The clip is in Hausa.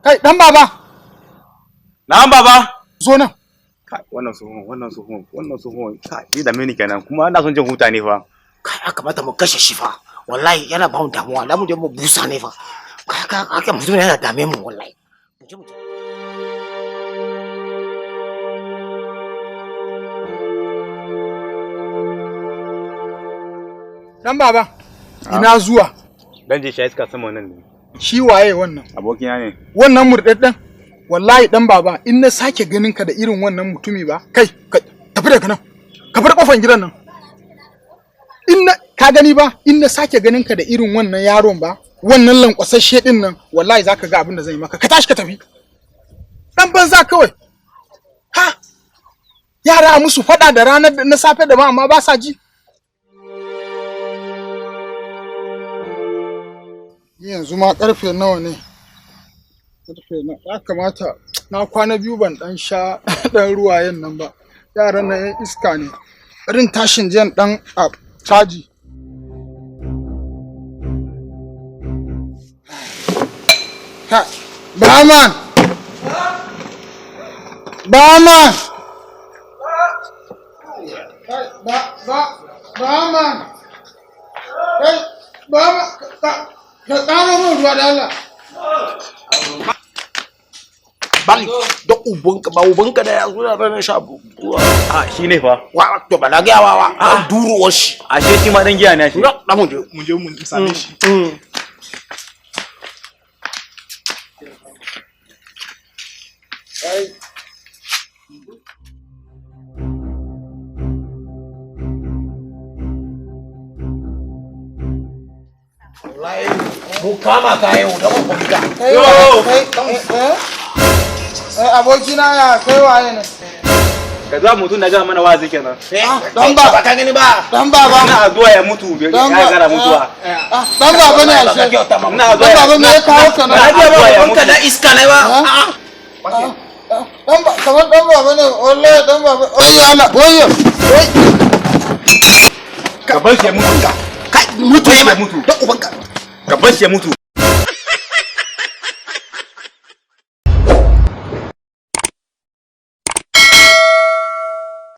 Kai dan baba. Na'am baba. Zo nan. Kai wannan tsohon, wannan tsohon, wannan tsohon, kai ni da mini kenan, kuma ina son jin huta ne fa. Kai, aka kamata mu kashe shi fa. Wallahi yana ba mu damuwa, da mu je mu busa ne fa. Kai ka aka mutum yana dame mu wallahi. Mu je mu je. Dan baba. Ina zuwa. Dan je shi iska sama nan ne. Shi waye wannan? Abokina ne. Wannan murɗaɗɗen? Wallahi dan baba, in na sake ganin ka da irin wannan mutumi ba, kai, tafi daga nan. Ka bar kofar gidan nan. In na ka gani ba, in na sake ganin ka da irin wannan yaron ba, wannan lankwasashe din nan, wallahi zaka ga abin da zan yi maka. Ka tashi ka tafi. Dan banza kawai. Ha! Yara musu fada da ranar na safe da ma, amma ba sa ji. Yanzu ma karfe nawa ne? Karfe na ya kamata na kwana biyu ban dan sha dan ruwayen nan ba. Yaran nan yan iska ne. Irin tashin jiyan dan a caji. Ha, Brahman! Brahman! Kai, ba, ba, Brahman! Kai, Brahman, ka ƙaro min ruwa da Allah. Bali, da ubanka ba ubanka da ya zo da ranar sha ruwa. A shi ne fa. Wa to ba na gaya wa wa. An duruwar shi. Ashe shi ma dan giya ne shi. Na mu je. Mu je mu same shi. Ai. Wallahi mu kama ka yau da ubanka. Kai, kai, eh, abokina ya kai waye ne? Ka za mutum da ga mana wazi kenan. Dan ba ba ka gani ba. Dan baba. Ina addu'a ya mutu, ya Dan ba gara mutuwa. Ah, dan baba ne ashe. Ina Dan addu'a. baba me ya kawo ka nan? Na Addu'a ba ya ubanka mutu. da iska ne ba. Ah, dan ba kamar dan baba ne, wallahi dan baba. Oyo Allah, oyo. Oi. Ka bar shi ya mutu. Kai mutu Kai ne mutu. Da ubanka. Ka bar shi ya mutu.